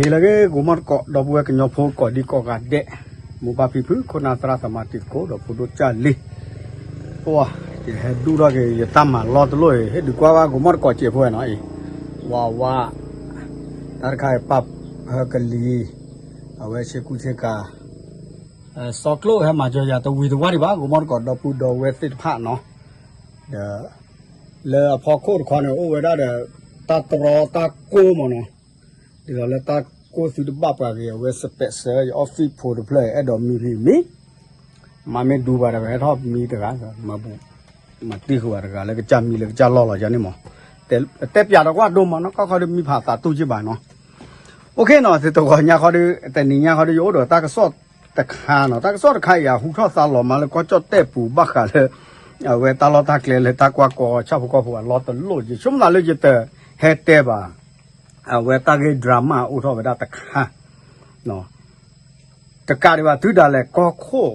ဟ့ၣ်လၢဂ့ၤ ဂိၤမီၣ်တကိး ဒီပုၢ်ဝဲၢ်ကညီဖိကိးဒံကိးဂၤဒဲး, မိၢ်ပၢ်ဖံဖု ခိၣ်နၢ်သရၣ်သမါတံၤသကိး ဒီးဖိဒိၣ်ကၢ်လံၤ, ပှၤ ယဟဲဒူၣ်ထီၣ်က့ၤ ယတၢ်မၤလီၢ်တလိၣ်အံၤ ဟ့ၣ်ဒုးကွၢ်ဘၣ် ဂိၤမီၣ်တကိးစဲးဖိဝဲနီၤအံၤ, ဝါဝါ, တၢ်တခါအံၤ ပၢ်ဟၢကလံၤ, အဝဲဆ့ကူဆ့ကၤ စီၤကျိၣ်ဟဲမၤစၢၤယၤတဝံၤတဝါဒံးဘၣ် ဂိၤမီၣ်တကိး ဒီပုၢ်ဒီဝဲၢ်သ့ၣ်တဖၣ်နီၤ, ဒီး လၢအဖီခိၣ်တခီန့ၣ် အိၣ်ဝဲဒၣ်ဒီး တၢ်တြီတၢ်ကိၢ်မးနီၤ, ဒ်သိးလၢတၢ်ကိၢ်သုတဘၣ်ပှၤဂ့ၤ အဝဲစပဲးစၢၤ ယ office ဖိတဖျၢၣ် အဲၣ်ဒိးမံဖံမံ မၤမ့ၢ်ဒူဘၣ်ဒီး ဟဲထီၣ်မံတဂၤ မၤဘူၣ် မၤတံၢ်ဃုာ်ဘၣ်တဂၤ လၢကစၢ်မံလၢကစၢ်လီၢ်လီၤယၤန့ၣ်မး, တဲပၠးဒီးကွၢ်ဒိမးနီၤ ကီၢ်ခီဒုးမံဖးသးတူၢ်က့ဘၣ်နီၤ, အိၣ်ခ့နီၤ တဂီၤညါခီဒုး တနံၤညါခီဒုး ယအိၣ်ဒီးတၢ်ကစီၣ်တခါနီၤ တၢ်ကစီၣ်တခါအံၤ အဟူထီၣ်သါလီၤမးလၢကီၢ်ကၠီၣ်တဲၣ်ပူၤ ဘၣ်ဃးလၢ အဝဲတၢ်လီၢ်တၢ်ကျဲလၢတၢ်ကွၢ်ကီဆၣ်ဖိကီၢ်ဖိအလီၢ်တလိၣ် ယဆိကမိၣ်သးလၢယတဟဲတဲဘၣ် အဝဲတၢ်ဂ့ၢ် drama အိၣ်ထီၣ်ဝဲဒၣ်တခါ, တကးဒံးဘၣ် တုၤဒၣ်လဲာ်ကီၢ်ခိၣ်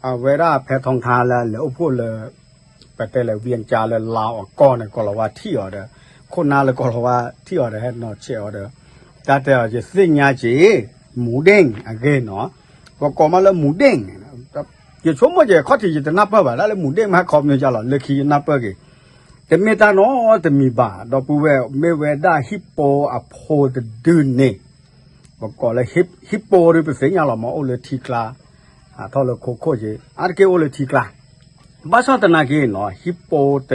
အဝဲဒၣ်ဖဲထီထါလၢလဲၤအိၣ်ဖှိၣ်လၢ ပတဲလဲၤ ဝံကၠါ လၢလါအီၤကီၢ်န့ၣ် ကီၤလၤဝါထံၣ်အီၤဒီး ခိၣ်နၢ်လၢကီၤလၤဝါထံၣ်အီၤဒီး ဟဲနီၤဆဲးအီၤဒီး တၢ်တဲအီၤ ယသ့ၣ်ညါက့ၤ မူဒ့ၣ်အဂ့ၢ်နီၤ, ပကိးမးလၢမူဒ့ၣ်န့ၣ် ယဆိကမိၣ်က့ၤ ခီၣ်ထံးယတနၢ်ပၢၢ်ဘၣ် ဒၣ်လၢမူဒ့ၣ်မး ခီပညီလီၤ လၢခံယနၢ်ပၢၢ်က့ၤ တမ့ၢ်တၢ်နီတမံၤဘၣ် ဒီပုၢ်ဝဲၢ် မ့ၢ်ဝဲဒၣ်ဟံၣ်ပိအဖိတဒုန့ၣ်, ပကိးလၢ ဟံၣ်ပိဒု ပသ့ၣ်ညါလီၤမး အိၣ်လၢထံကျါ, ဟးထီၣ်လၢခိခိၣ်က့ၤ အါတက့ၢ်အိၣ်လၢထံကျါ, ဘၣ်ဆၣ်သနာ်က့နီၤ ဟံၣ်ပိ တ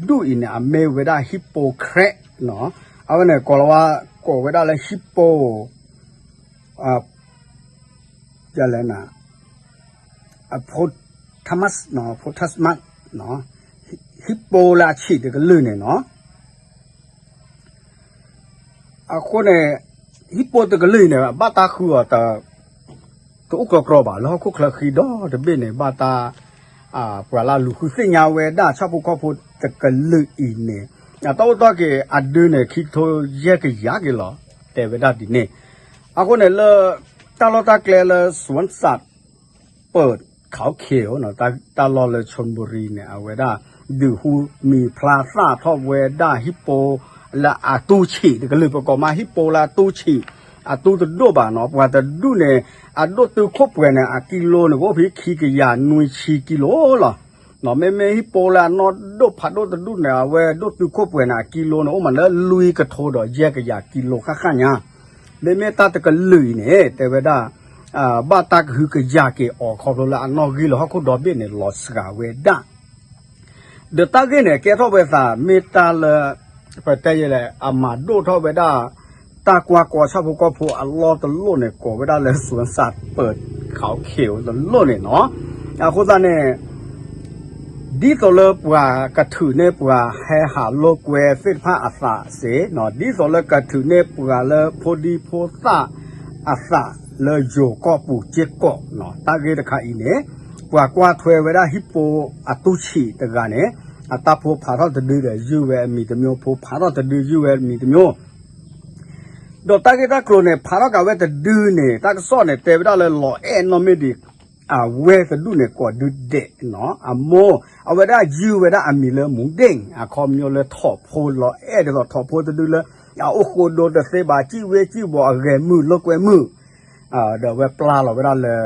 ဒုအံၤန့ၣ် အမ့ၢ်ဝဲဒၣ်ဟံၣ်ပိ crab နီၤ, အဝဲန့ၣ် ကီၤလၤဝါကိးဝဲဒၣ်လၢဟံၣ်ပိ ယလဲၣ်နၤ အဖိထမတ် ဖိထမတ် ဟံၣ်ပိလၢအဆံးတကလုာ်န့ၣ်နီၤ, အဃိန့ၣ် ဟံၣ်ပိတကလုာ်အံၤန့ၣ် ဘၣ်တၢ်ဃုအီၤ တအိၣ်ကြီကြီဘၣ် လၢဟီၣ်ခိၣ်ချၢဃံဒီတဘ့ၣ်န့ၣ် ဘၣ်တၢ် ပှၤလၢလူၤဃုသ့ၣ်ညါဝဲဒၣ်ဆၣ်ဖိကီၢ်ဖိတကလုာ်အံၤန့ၣ် အတၢ်အိၣ်တီၢ်က့ၤအဒုန့ၣ် ခံကထိယဲၢ်ကယၤက့ၤလီၤ တဲဝဲဒၣ်ဒ်န့ၣ်, အဃိန့ၣ်လၢ တၢ်လီၢ်တၢ်ကျဲလၢ စူၣ်စး ပၢၣ်ခီခ့ဧိၤ တၢ်လီၢ်လၢ ဆိနဘူရံန့ၣ် အဝဲဒၣ် ဒုးဟူမံၤဖျါသၣ်ထီၣ်ဝဲဒၣ်ဟံၣ်ပိ လၢအတူဆံးတကလုာ် ပကိးမးဟံၣ်ပိလၢအတူဆံး, အတူတဒိၣ်ဘၣ်နီၤ ပှၤတဒူၣ်န့ၣ် အဒိၣ်တုာ်ခိၣ်ပှဲၤန့ၣ် အကံလိန့ၣ် ကအိၣ်ဖဲခံကယၤနွံဆံကံလိလီၤ. မ့မ့ၢ်ဟံၣ်ပိလၢအနီၢ်ဒိၣ်ဖးဒိၣ်တဒူၣ်န့ၣ် အဝဲဒိၣ်တုာ်ခိၣ်ပှဲၤန့ၣ် အကံလိန့ၣ် အိၣ်မးလၢလွံၢ်ကထိဒီးယဲၢ်ကယၤကံလိဃၣ်ဃၣ်ညါ မ့မ့ၢ်တၢ်တကလုာ်အံၤန့ၣ် တဲဝဲဒၣ် ဘၣ်တၢ်ကဟုကယာ်က့ၤအီၤခီဖျိလၢအနီၣ်ဂံၢ်လၢဟီၣ်ခိၣ်ဒီဘ့ၣ်န့ၣ် လီၤစှၤဝဲဒၣ် ဒီးတၢ်ဂ့ၢ်န့ၣ် ကဲထီၣ်ဝဲသး မ့ၢ်တၢ်လၢ ပတဲယဲလဲၣ် အမၤဒိၣ်ထီၣ်ဝဲဒၣ် တၢ်ကွၢ်ကီဆၣ်ဖိကီၢ်ဖိအလီၢ်တလိၣ်န့ၣ် ကိးဝဲဒၣ်လၢ စူၣ်စး ပၢၣ်ခီခ့ဧိၤတလိၣ်န့ၣ်နီၤ. အဃိသတးန့ၣ် ဒ်သိးလၢပှၤကထုးန့ၢ်ပှၤဟဲဟးလိာ်ကွဲသ့ၣ်တဖၣ်အသးစ့ၢ်နီၤ, ဒ်သိးလၢကထုးန့ၢ်ပှၤလၢဖိဒံဖိသၣ်အသးလၢယိၤကီၢ်ပူၤစ့ၢ်ကီးနီၤ, တၢ်ဂ့ၢ်တခါအံၤန့ၣ် ပှၤကွၢ်ထွဲဝဲဒၣ်ဟံၣ်ပိအတူဆံးတဂၤန့ၣ် အတၢ်ဖိဖးထီၣ်တဒုဒီးယုၢ်ဝဲအမံၤတမျိုး, ဖိဖးထီၣ်တဒုယုၢ်ဝဲအမံၤတမျိုး ဒီးတၢ်ဂ့ၢ်တၢ်ကျိၤန့ၣ် ဖးထီၣ်က့ၤဝဲတဒုန့ၣ် တၢ်ကစီၣ်န့ၣ် တဲဝဲဒၣ်လၢလီၤအဲၣ်နီၢ်မ့ၢ်ဒံး အဝဲတဒူၣ်န့ၣ် ကိးဒုဒဲးနီၤ, အမိၢ် အဝဲဒၣ်ယုၢ်ဝဲဒၣ်အမံၤလၢမူဒ့ၣ် အခီပညီလၢထိးဖိလီၤအဲၣ်ဒ်သိးထိးဖိတဒုလၢ အအိၣ်ဃိဒိတသ့ဘၣ် စံၣ်ဝ့စံၣ်ဘီၣ်အဂဲၤမုၢ်လိာ်ကွဲမုၢ် ဒီးအဝဲပျၢ်လီၤဝဲဒၣ်လၢ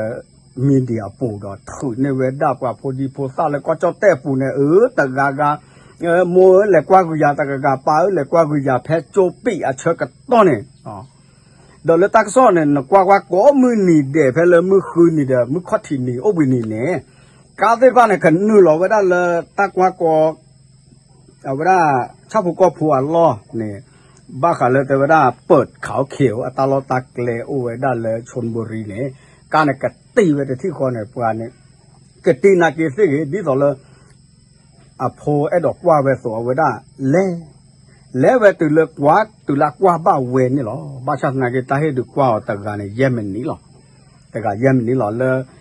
media အပူၤဒီးထုးန့ၢ်ဝဲဒၣ်ပှၤဖိဒံဖိသၣ်လၢကီၢ်ကၠီၣ်တဲၣ်အပူၤန့ၣ် အၢ တဂၤဂၤ မိၢ်ဧၢ လဲၤကွၢ်ကွံာ်ယၤတဂၤဂၤ ပၢ်ဧၢ လဲၤကွၢ်ကွံာ်ယၤဖဲကၠိပံာ်အဆၢကတီၢ်န့ၣ် ဒီးလၢတၢ်ကစီၣ်န့ၣ် နကွၢ်ကွၢ်ကိးမုၢ်နံၤဒဲး ဖဲလၢမုၢ်ဃုနံၤဒီး မုၢ်ခီၣ်ထံးနံၤအိၣ်ဘှံးနံၤန့ၣ် ကါသ့ၣ်တဖၣ်န့ၣ် ကနုာ်လီၤဝဲဒၣ်လၢတၢ်ကွၢ်ကီ အဝဲဒၣ် ဆၣ်ဖိကီၢ်ဖိအလီၢ်န့ၣ် ဘၣ်ဃးလၢတဲဝဲဒၣ် ပၢၣ်ခီခ့ဧိၤ အတၢ်လီၢ်တၢ်ကျဲအိၣ်ဝဲဒၣ်လၢ ဆိနဘူရံန့ၣ် ကါန့ၣ်ကတံၢ်ဝဲတထံၣ်ဃီန့ၣ် ပှၤန့ၣ် ကတံၢ်နာ်က့ၤသ့ၣ်ဂ့ၤ ဒ်သိးလၢ အဖိအဲၣ်ဒိးကွၢ်ဝဲအသိး အဝဲဒၣ်လဲၤ လဲၤဝဲတုၤလၢကွၢ် တုၤလၢအကွၢ်ဘၣ်ဝဲန့ၣ်လီၤ. ဘၣ်ဆၣ်သနာ်က့ တၢ်ဟ့ၣ်ဒုးကွၢ်အီၤတဂၤန့ၣ် ယဲၢ်မံးနံးလီၤ. တဂၤယဲၢ်မံးနံးလီၤ လၢ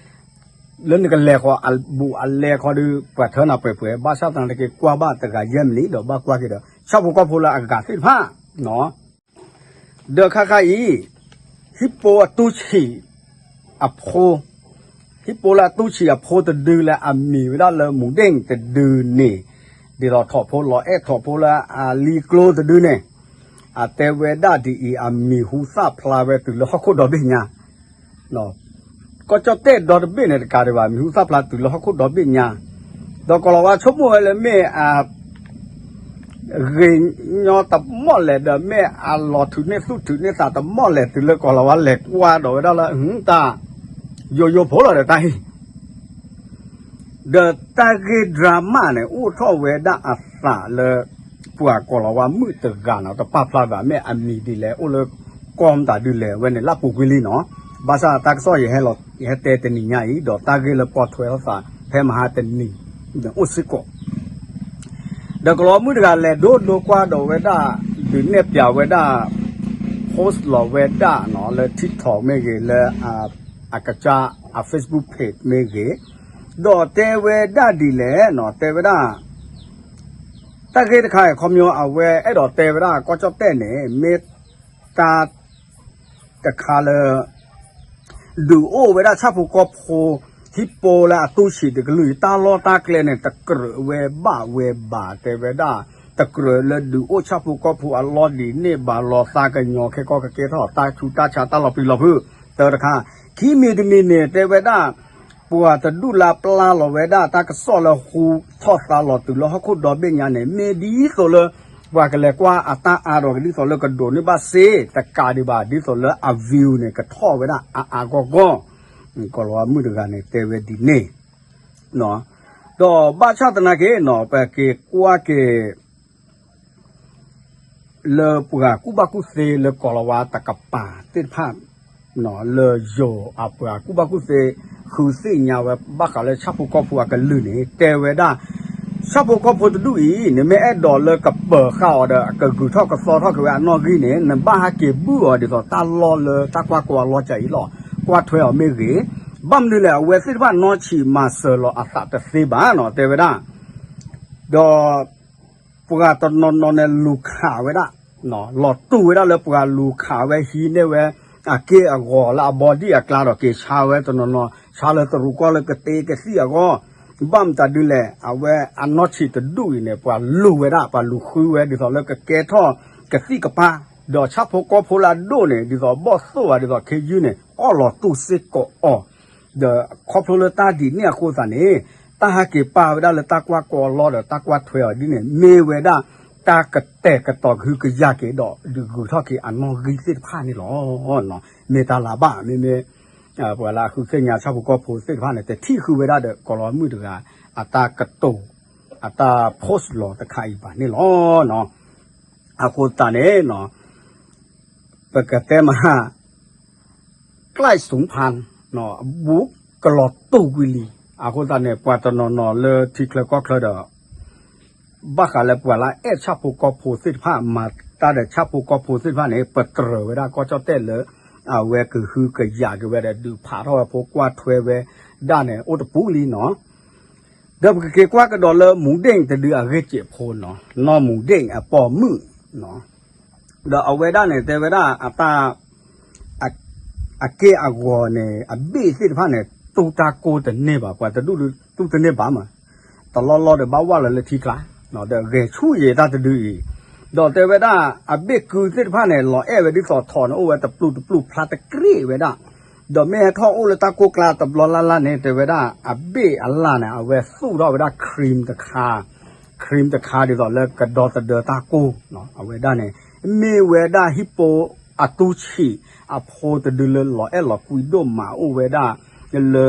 လၢနကလဲၤဃီအဘူးအလဲခီဒီး ပှၤထၢနၤပှဲၤပှဲၤ ဘၣ်ဆၣ်သနာ်က့ ကွၢ်ဘၣ်တဂၤယဲၢ်မံးနံးဒီး ဘၣ်ကွၢ်က့ၤဒီး ဆၣ်ဖိကီၢ်ဖိလၢအဂၤသ့ၣ်တဖၣ် ဒီးခါခါအံၤ ဟံၣ်ပိအတူဆံးအဖိ ဟံၣ်ပိလၢအတူဆံးအဖိတဒုလၢအမံၤဝဲဒၣ်လၢမူဒ့ၣ်တဒုန့ၣ် ဒ်သိးထိးဖိလီၤအဲၣ်ထိးဖိလၢအလံကျိတဒုန့ၣ် အတဲဝဲဒၣ်ဒ်အံၤ အမံၤဟူသၣ်ဖျါဝဲတုၤလၢဟီၣ်ခိၣ်ဒီဘ့ၣ်ညါ ကီၢ်ကၠီၣ်တဲၣ်ဒီတဘ့ၣ်န့ၣ်တကးဒံးဘၣ် မံၤဟူသၣ်ဖျါတုၤလၢဟီၣ်ခိၣ်ဒီဘ့ၣ်ညါ, ဒီးကီၤလၤဝါဆိကမိၣ်ဝဲလၢမ့ၢ်အ ဂ့ၤညီတမီၢ်လဲၣ်ဒီး မ့ၢ်အလီၤထုးန့ၢ်သူၣ်ထုးန့ၢ်သးတမီၢ်လဲၣ် တုၤလၢကီၤလၤဝါလဲၤကွၢ်ဒီးဝဲဒၣ်လၢ တၢ်ယိယိဖိလီၤဒီးတၢ်ဟ့ၣ် ဒီးတၢ်ဂ့ၢ် drama န့ၣ် အိၣ်ထီၣ်ဝဲဒၣ်အသးလၢ ပှၤကီၤလၤဝါမုၣ်တဂၤန့ၣ် တပာ်ဖျါဘၣ် မ့ၢ်အမံၤဒ်လဲၣ် အိၣ်လၢကီၢ်မတၤဒ်လဲၣ် အဝဲန့ၣ်လၢပူၤကွံာ်လံနီၤ, ဘၣ်ဆၣ်တၢ်ကစီၣ်ယဟဲလီၤ ယဟဲတဲတနံၤညါအံၤ ဒီးတၢ်ဂ့ၢ်လၢပိာ်ထွဲထီၣ်သး ဖဲမဟါတနံၤ အိၣ်စ့ၢ်ကီး ဒီးကီၤလၤဝါမုၣ်တဂၤလဲၤဒိဒိကွၢ်ဒီးဝဲဒၣ် ဒုးနဲၣ်ပၠးဝဲဒၣ် post လီၤဝဲဒၣ်နီၤ လၢ TikTok မ့ၢ်ဂ့ၤ လၢ အကစၢ်အ Facebook page မ့ၢ်ဂ့ၤ, ဒီးတဲဝဲဒၣ်ဒ်လဲၣ်နီၤ တဲဝဲဒၣ် တၢ်ဂ့ၢ်တခါအံၤ ခီပညီအဝဲအဲၣ်ဒိးတဲဝဲဒၣ် ကီၢ်ကၠီၣ်တဲၣ်န့ၣ် မ့ၢ်တၢ် တခါလၢ ဒုးအိၣ်ဝဲဒၣ်ဆၣ်ဖိကီၢ်ဖိ ဟံၣ်ဖိလၢအတူၢ်ဆံးတကလုာ် တၢ်လီၢ်တၢ်ကျဲန့ၣ် တကြၢးဝဲဘၣ်ဝဲဘၣ် တဲဝဲဒၣ် တကြၢးလၢဒုးအိၣ်ဆၣ်ဖိကီၢ်ဖိအလီၢ်ဒ်န့ၣ်ဘၣ်လီၤ သးကညီၤခဲကီၢ်ကကဲထီၣ် တၢ်ဆူးတၢ်ဆါ တၢ်လီၤပျံၤလီၤဖုး တၢတခါ, ခံမံၤတမံၤန့ၣ် တဲဝဲဒၣ် ပှၤတဒူၣ်လၢပျၢ်လီၤဝဲဒၣ် တၢ်ကစီၣ်လၢဟူထီၣ်သါလီၤတုၤလၢဟီၣ်ခိၣ်ဒီဘ့ၣ်ညါန့ၣ် မ့ၢ်ဒ်သိးလၢ ပှၤကလဲၤကွၢ်အတၢ်အါဒီး ဒ်သိးလၢကဒိးန့ၢ်ဘၣ်စ့ တကးဒံးဘၣ် ဒ်သိးလၢအ view န့ၣ် ကထီၣ်ဝဲဒၣ်အါအါဂီၢ်ဂီၢ်, ကီၤလၤဝါမုၣ်တဂၤန့ၣ် တဲဝဲဒ်န့ၣ် ဒီးဘၣ်ဆၣ်သနာ်က့နီၤ ပက့ၤကွၢ်က့ၤ လၢပှၤကူၣ်ဘၣ်ကူၣ်သ့လၢကီၤလၤဝါတကပၤသ့ၣ်တဖၣ် လၢယိၤအပှၤကူၣ်ဘၣ်ကူၣ်သ့ ဃုသ့ၣ်ညါဝဲဘၣ်ဃးလၢဆၣ်ဖိကီၢ်ဖိအကလုၢ်န့ၣ် တဲဝဲဒၣ် ဆၣ်ဖိကီၢ်ဖိတဒူၣ်အံၤ နမ့ၢ်အဲၣ်ဒိးလၢကပၢၤဃာ်အီၤဒီး ကဂုၤထီၣ်ကသီထီၣ်က့ၤဝဲအနီၣ်ဂံၢ်န့ၣ် နဘၣ်ဟးက့ၤဘုၣ်အီၤဒ်သိးတၢ်လီၢ်လၢတၢ်ကွၢ်ကီအလီၢ်ကၢအံၤလီၤ. ကွၢ်ထွဲအီၤမ့ၢ်ဂ့ၤ, ဘၣ်မနုၤလဲၣ် အဝဲသ့ၣ်တဖၣ်နီၢ်ဆံးမၤစၢၤလီၤအသးတသ့ဘၣ်နီၤ တဲဝဲဒၣ် ဒီး ပှၤတနီၤနီၤန့ၣ်လူၤခးဝဲဒၣ်, လီၤတူၢ်ဝဲဒၣ်လၢပှၤလူၤခးဝဲဟံးန့ၢ်ဝဲ အက့ၢ်အဂီၤလၢအဘီဒံၣ်အကျါဒီးက့ၤဆါဝဲတနီၤနီၤ ဆါလၢတရူးကီၢ်လၢကတ့ကသံၣ်အဂီၢ်, ဘၣ်မတၤဒ်လဲၣ် အဝဲအနီၢ်ဆံးတဒူၣ်အံၤန့ၣ် ပှၤလူၤဝဲဒၣ် ပှၤလူၤဃုဝဲဒ်သိးလၢကကဲထီၣ်ကသံၣ်ကပၤ, ဒီးဆၣ်ဖိကီၢ်ဖိလၢအဒိၣ်န့ၣ် ဒ်သိးဘီၣ်သိၣ်ဘၣ်ဒ်သိးခ့ယုၢ်န့ၣ် အီၣ်လီၤတူၢ်စ့ၢ်ကီးအီၤ ဒီးခီဖျိလၢတၢ်ဒ်န့ၣ်အဃိသတးန့ၣ် တၢ်ဟဲက့ၤပာ်ဝဲဒၣ်လၢတၢ်ကွၢ်ကီအလီၢ်ဒီးတၢ်ကွၢ်ထွဲအီၤဒ်န့ၣ် မ့ၢ်ဝဲဒၣ်တၢ်ကတဲာ်ကတီၤကဟုကယာ်က့ၤဒီးဒုးဂုၤထီၣ်က့ၤအနီၣ်ဂံၢ်သ့ၣ်တဖၣ်န့ၣ်လီၤ. မ့ၢ်တၢ်လၢၤဘၣ် မ့မ့ၢ် ပှၤလၢအဃုသ့ၣ်ညါဆၣ်ဖိကီၢ်ဖိသ့ၣ်တဖၣ်န့ၣ် တထံၣ်ဃုာ်ဝဲဒၣ်ဒီးကီၤလၤဝါမုၣ်တဂၤ အတၢ်ကတိၤ အတၢ် post လီၤတခါအံၤဘၣ်န့ၣ်လီၤ. အဃိသတးန့ၣ် ပကတဲမး ကျိုက်စုံဖန် ဘူးကလီၤတူာ်ကွံာ်လံ. အဃိသတးန့ၣ် ပှၤတနီၤနီၤလၢထံချၢကီၢ်ချၢဒီး ဘၣ်ဃးလၢပှၤလၢအအဲၣ်ဆၣ်ဖိကီၢ်ဖိသ့ၣ်တဖၣ် မၤတၢ်ဒီးဆၣ်ဖိကီၢ်ဖိသ့ၣ်တဖၣ်န့ၣ် ပတြၢၤဝဲဒၣ်ကီၢ်ကၠီၣ်တဲၣ်လၢ အဝဲကဟုကယာ်က့ၤဝဲဒီး ဒုးဖးထီၣ်ဝဲဖိကွၢ်ထွဲဝဲဒၣ်န့ၣ် အိၣ်တပူၤလံနီၤ. ဒီးပကက့ၤကွၢ်ကဒီးလၢမူဒ့ၣ်တဒုအဂ့ၢ်စ့းဖိနီၤ, နီၢ်မူဒ့ၣ်အပိာ်မုၣ် ဒီးအဝဲဒၣ်န့ၣ် တဲဝဲဒၣ် အက့ၢ်အဂီၤန့ၣ် အဘ့ၣ်သ့ၣ်တဖၣ်န့ၣ် တူၢ်တၢ်ကိၢ်တန့ၢ်ဘၣ်, ပှၤတဒူၣ်တူၢ်တန့ၢ်ဘၣ်မး, တလီၢ်လီၢ်ဒီးဘၣ်ဝၢ်လီၤလၢထံကျါ, ဒီးဂဲၤဆူၣ်ယံာ်တၢ်တဒုအံၤ, ဒီးတဲဝဲဒၣ် အဘ့ၣ်ကုသ့ၣ်တဖၣ်န့ၣ် လီၤအဲၣ်ဝဲဒ်သိးထိးန့ၣ် အိၣ်ဝဲတပျုာ်တပျုာ်ဖျါတကြ့ၢ်ဝဲဒၣ်, ဒီးမ့ၢ်ဟဲထီၣ်အိၣ်လၢတၢ်ကိၢ်ကျါတဘျီလၢ်လၢ်န့ၣ် တဲဝဲဒၣ် အဘ့ၣ်အလၢ်န့ၣ် အဝဲသူၣ်ထီၣ်ဝဲဒၣ် cream တခါ cream တခါဒ်သိးလၢကဒီသဒၢတၢ်ကိၢ်, အဝဲဒၣ်န့ၣ် မ့ၢ်ဝဲဒၣ်ဟံၣ်ဖိအတူၢ်ဆံးအဖိတဒုလၢလီၤအဲၣ်လီၤကွံဒိၣ်မးအိၣ်ဝဲဒၣ် လၢ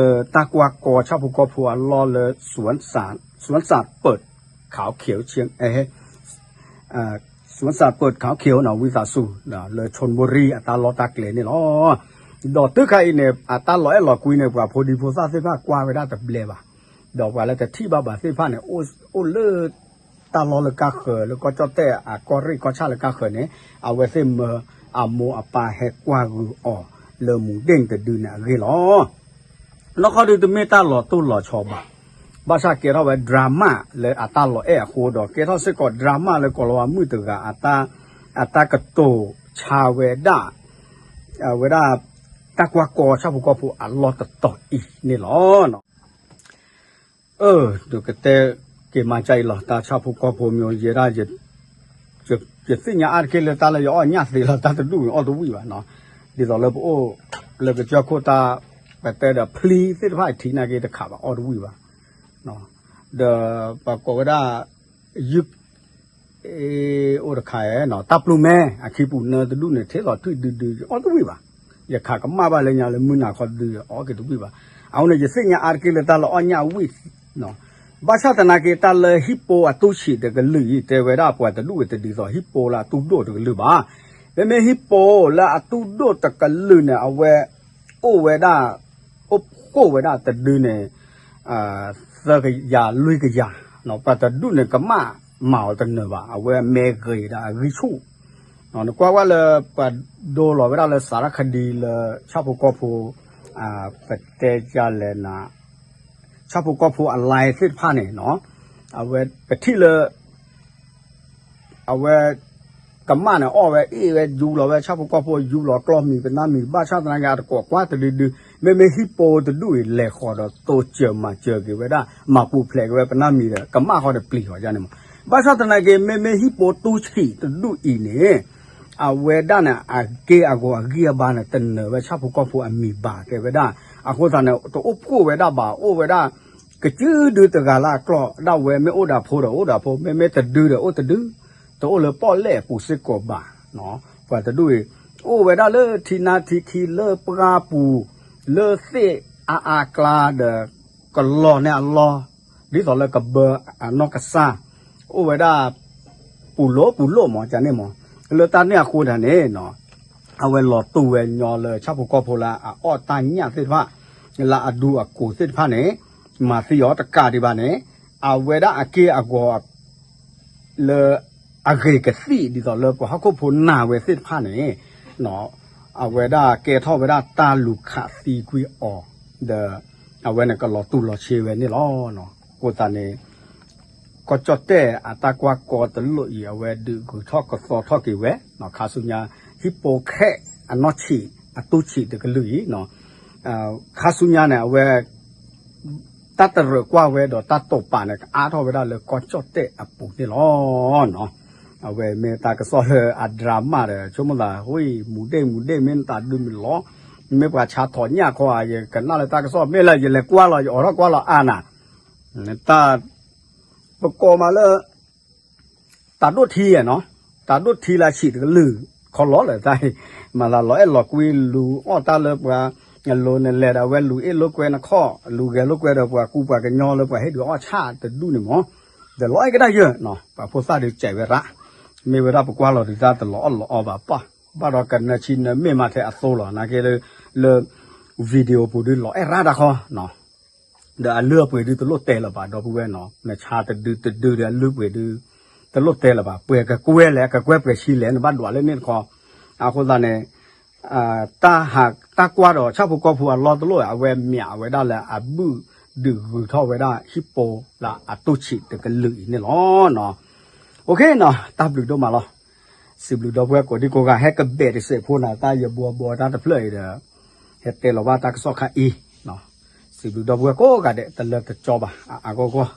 တၢ်ကွၢ်ကီဆၣ်ဖိကီၢ်ဖိအလီၢ်လၢ စူၣ်စၣ်ပၢၢ်ခးခဲ စူၣ်စၣ်ပၢၢ်ခးခဲနီၤ ဝံသးစူၤ လၢဆိၣ်ဘူရံအတၢ်လီၢ်တၢ်ကျဲန့ၣ်လီၤ. ဒီးတုၤခါအံၤန့ၣ် အတၢ်လီၤအဲၣ်လီၤကွံန့ၣ် ပှၤဖိဒံဖိသၣ်သ့ၣ်တဖၣ်ကွၢ်ဝဲဒၣ်တဘျဲဘၣ်, ဒီးပှၤလၢတထံၣ်ဘၣ်ဘၣ်သ့ၣ်တဖၣ်န့ၣ် အိၣ်လၢ တၢ်လီၢ်လၢကါဃၢၤ လၢကီၢ်ကၠီၣ်တဲၣ်အကီၢ်ရ့ၣ်ကီၢ်ဆၣ်လၢကါဃၢၤန့ၣ် အဝဲသ့ၣ်မၢအမိၢ်အပၢ်ဟဲကွၢ်ဂုာ်အီၤလၢမူဒ့ၣ်တဒုန့ၣ်အဂ့ၢ်လီၤ. နီၢ်ခီဒုတမ့ၢ်တၢ်လီၤတိၢ်လီၤဆီဘၣ်, ဘၣ်ဆၣ်ကဲထီၣ်ဝဲ drama လၢအတၢ်လီၤအဲၣ်အဃိဒီး ကဲထီၣ်စ့ၢ်ကီး drama လၢကီၤလၤဝါမုၣ်တဂၤ အတၢ်ကတိၤဆါဝဲဒၣ် ဝဲဒၣ် တၢ်ကွၢ်ကီဆၣ်ဖိကီၢ်ဖိအလီၢ်တတီၤအံၤန့ၣ်လီၤ. အၢ ဒုးကတဲက့ၤမၤကၢ်အံၤလီၤ တၢ်ဆၣ်ဖိကီၢ်ဖိမ့ၢ်ယဲဒၣ်ယ ယသ့ၣ်ညါအါတက့ၢ်လၢတၢ်လၢယအီၣ်ညၣ်သ့လီၤ တၢ်တဒူၣ်န့ၣ်အီၣ်တဝံၣ်ဘၣ်နီၤ. ဒ်သိးလၢပအိၣ်လၢကစၢၢ်ခိၣ်တၢ် ပတဲဒီးဖျံသ့ၣ်တဖၣ်အထံနာ်က့တခးဘၣ် အီၣ်တဝံၣ်ဘၣ်. ဒီးပှၤကိးဝဲဒၣ် ယုၢ် အိၣ်တခါနီၤ တၢ်ပျုၢ်မဲ အခံပူၤနၢတဒူၣ်န့ၣ် ထဲသိးထွံၣ်ဒုဒု အီၣ်တဝံၣ်ဘၣ်. ယခးကမၣ်ဘၣ်လၢညါလၢမုၢ်နၤခီဒု အီၣ်က့ၤတဝံၣ်ဘၣ်. အဃိန့ၣ် ယသ့ၣ်ညါအါတက့ၢ်လၢတၢ်လၢအီၣ်ညၣ်ဝံၣ် ဘၣ်ဆၣ်သနာ်က့ တၢ်လၢဟံၣ်ပိအတူၢ်ဆံးတကလုာ်အံၤ တဲဝဲဒၣ်ပှၤတဒူၣ်ဝဲတဒုသိး ဟံၣ်ပိလၢအတူၢ်ဒိၣ်တကလုာ်ဘၣ်. မ့မ့ၢ်ဟံၣ်ပိလၢအတူၢ်ဒိၣ်တကလုာ်န့ၣ် အဝဲ အိၣ်ဝဲဒၣ် အိၣ်ဖှိၣ်ဝဲဒၣ်တဒုန့ၣ် သၢကယၤလွံၢ်ကယၤ, ပှၤတဒူၣ်န့ၣ် ကမၣ်မၤအီၤတနၢၤဘၣ်, အဝဲမဲဂ့ၤဒီးအဂံၢ်ဆူၣ် နကွၢ်ဝဲလၢ ပှၤဒိလီၤဝဲဒၣ်လၢစးထီၣ်ခဒံလၢ ဆၣ်ဖိကီၢ်ဖိ ပတဲကလဲၣ်နၤ ဆၣ်ဖိကီၢ်ဖိအ line သ့ၣ်တဖၣ်န့ၣ် အဝဲပထံၣ်လၢ အဝဲ ကမၣ်န့ၣ်အီၣ်ဝဲအ့ၣ်ဝဲယူလီၤဝဲ ဆၣ်ဖိကီၢ်ဖိယူလီၤကျီၢ်မံၤပနၢ်မံၤ ဘၣ်ဆၣ်သနာ်က့ အတကိးကွၢ်တဒုဒု, မ့မ့ၢ်ဟံၣ်ပိတဒူၣ်အံၤ လဲၤဃီၤဒီးတိစၢၤမၤစၢၤက့ၤဝဲဒၣ် မၤပူၤဖျဲးက့ၤဝဲပနၢ်မံၤဒီး ကမၣ်ဃီဒီးပျံၤဃီန့ၣ်မး. ဘၣ်ဆၣ်သနာ်က့ မ့မ့ၢ်ဟံၣ်ပိတူၢ်ဆံးတဒူၣ်အံၤန့ၣ် အဝဲဒၣ်န့ၣ် အက့ၢ်အဂီၤအဂံၢ်အဘါန့ၣ် တနၢၤဝဲဆၣ်ဖိကီၢ်ဖိအမံၤဘၣ်က့ၤဝဲဒၣ်, အဃိသတးန့ၣ် တအိၣ်ဖှိၣ်ဝဲဒၣ်ဘၣ် အိၣ်ဝဲဒၣ် ကစုဒုတဂၤလၢအကျီၢ်ဒၣ်ဝဲ မ့ၢ်အိၣ်ဒီးဖိဒီးအိၣ်ဒီးဖိ မ့မ့ၢ်တဒုဒီးအိၣ်တဒု, တအိၣ်လၢပီၣ်လဲၣ်အပူၤစ့ၢ်ကီးဘၣ်. ပှၤတဒူၣ်အံၤ အိၣ်ဝဲဒၣ်လၢထံနါထံခံလၢပှၢ်ပူၤ လၢသ့ၣ်အါအါကျါဒီး ကလီၢ်န့ၢ်အလီၢ် ဒ်သိးလၢကဘၢအနီၢ်ကစၢ် အိၣ်ဝဲဒၣ် ပူၤလိၣ်ပူၤလိၣ်မး ကန့ၣ်မး, လၢတၢ်န့ၣ်အဃိတၢ်န့ၣ် အဝဲလီၤတူၢ်ဝဲညီလၢဆၣ်ဖိကီၢ်ဖိလၢအအီၣ်တၢ်ညၣ်သ့ၣ်တဖၣ် လၢအဒူအကိးသ့ၣ်တဖၣ်န့ၣ် မၤသံအီၤတကးဒံးဘၣ်န့ၣ် အဝဲဒၣ်အက့ၢ်အဂီၤ လၢအဂ့ၤကသံၣ်ဒ်သိးလၢပှၤဟီၣ်ခိၣ်ဖိနာ်ဝဲသ့ၣ်တဖၣ်န့ၣ် အဝဲဒၣ်ကဲထီၣ်ဝဲဒၣ်တၢ်လူၤခးသံကွံာ်အီၤ ဒီး အဝဲန့ၣ်ကလီၤတူၢ်လီၤဆ့ဝဲန့ၣ်လီၤ. အဃိသတးန့ၣ် ကီၢ်ကၠီၣ်တဲၣ်အတၢ်ကွၢ်ကီတလိၣ်အံၤ အဝဲဒုးဂုၤထီၣ်ကသီထီၣ်က့ၤဝဲ ခါဆူညါ ဟံၣ်ပိခဲအနီၢ်ဆံး အတူၢ်ဆံးတကလုာ်အံၤ ခါဆူညါန့ၣ် အဝဲ တၢ်တရၢၣ်ကွၢ်ဝဲဒီးတၢ်တိာ်ပာ်န့ၣ် ကအါထီၣ်ဝဲဒၣ်လၢကီၢ်ကၠီၣ်တဲၣ်အပူၤန့ၣ်လီၤ. အဝဲမ့ၢ်တၢ်ကစီၣ်လၢအ drama ဒီး ဆိကမိၣ်သး ဟူ မူၤဒ့ၣ်မူၤဒ့ၣ် မ့ၢ်နတၢ်ဒုးမုာ်လီၤ, မ့ၢ်ပှၤဆါထီၣ်ညၣ်ခီဧါ ယကနၣ်လၢတၢ်ကစီၣ် မ့ၢ်လၢယလဲၤကွၢ်လီၤ ယအိးထီၣ်ကွၢ်လီၤအါနၤ တၢ် ပကိးမးလၢ တၢ်ဒိၣ်ထံနီၤ, တၢ်ဒိၣ်ထံလၢဆံးတကလုာ် ခီလီၤလၢတၢ်အံၤ, မၤသးလီၤအဲၣ်လီၤကွံ လူၤအီၣ်တၢ်လၢပှၤ အလိၤန့ၣ်လဲၤဒီးအဝဲလူၤအ့ၣ်လိာ်ကွဲနခီၣ် လူၤဂဲၤလိာ်ကွဲဒီးပှၤကူပှၤကညီလၢပှၤဟ့ၣ်ဒုးအီၣ်ဆၣ်တဒူၣ်န့ၣ်မး, ဒီးလီၤအဲၣ်ကဒါယၢၤနီၤ, ပှၤဖိသၣ်ဒုးစဲးဝဲရၣ်, မ့ၢ်ဝဲဒၣ်ပကွၢ်လီၤဒုးတၢ်တလီၤအီၣ်လီၤအီဘၣ်ပၢ်, ဘၣ်ဒီးကနၢဆံနၢမ့ၢ်မးထဲအသိလီၤ နာ်က့လၢ လၢ video ပူၤဒုးလီၤအဲၣ်ရၣ်တၢ်ခီနီၤ ဒီးအလုၢ်အပှ့ၤဒုးတလိၣ်တဲလၢၤဘၣ် ဒီပုၢ်ဝဲၢ်နီၤ, နဆါတဒုတဒုဒီးအလုၢ်အပှ့ၤဒုး တလိၣ်တဲလၢၤဘၣ်, ပှဲၤကကွဲလဲၣ် အကကွဲပှဲၤဆံလဲၣ် နဘၣ်ဒွးလၢန့ၣ်တခီ, အဃိသတးန့ၣ် တၢ်ဟးတၢ်ကွၢ်ဒီးဆၣ်ဖိကီၢ်ဖိအလီၢ်တလိၣ် အဝဲမၠးဝဲဒၣ်လၢအဘုၣ်ဒုးဂုၤထီၣ်ဝဲဒၣ်ဟံၣ်ပိလၢအတူၢ်ဆံးတကလုာ်အံၤန့ၣ်လီၤ. အိၣ်ခ့နီၤ တၢ်ဘျုးဒိၣ်မးလီၤ. စံးဘျုးဒီပုၢ်ဝဲၢ်ကိးဒံကိးဂၤ ဟဲကဘဲးတစဲးဖိနၤ တၢ်ယဘှီဘှီတၢ်တဖျၢၣ်အံၤဒီး ဟဲတဲလီၤဘၣ်တၢ်ကစီၣ်ခါအံၤ, စံးဘျုးဒီပုၢ်ဝဲၢ်ကိးဂၤဒဲး တလၢတကၠီဘၣ် အါအါဂီၢ်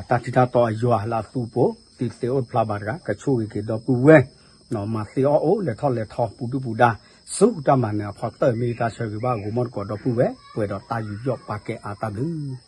ဂီၢ် တၢ်ထံတၢ်တီအယွၤလၢအသူအပူၤ သံသ့အိၣ်တဖျါဘၣ်တဂၤ ကဆိၣ်ဂ့ၤက့ၤဒီပုၢ်ဝဲၢ်, မၤသ့အီၣ်အိၣ် လဲၤထီၣ်လဲၤထီ ပူၤဒုၣ်ပူၤဒါ ဆူတၢ်မၤနၢၤအဖီတၢၢ် မ့ၢ်တၢ်ဆၢဂ့ၤဘၣ် ဂီၤမီၢ်တကိးဒီပုၢ်ဝဲၢ် ပှဲၤဒီးတၢ်ယူးယီၣ်ပာ်ကဲအါတၢ်ဘျုး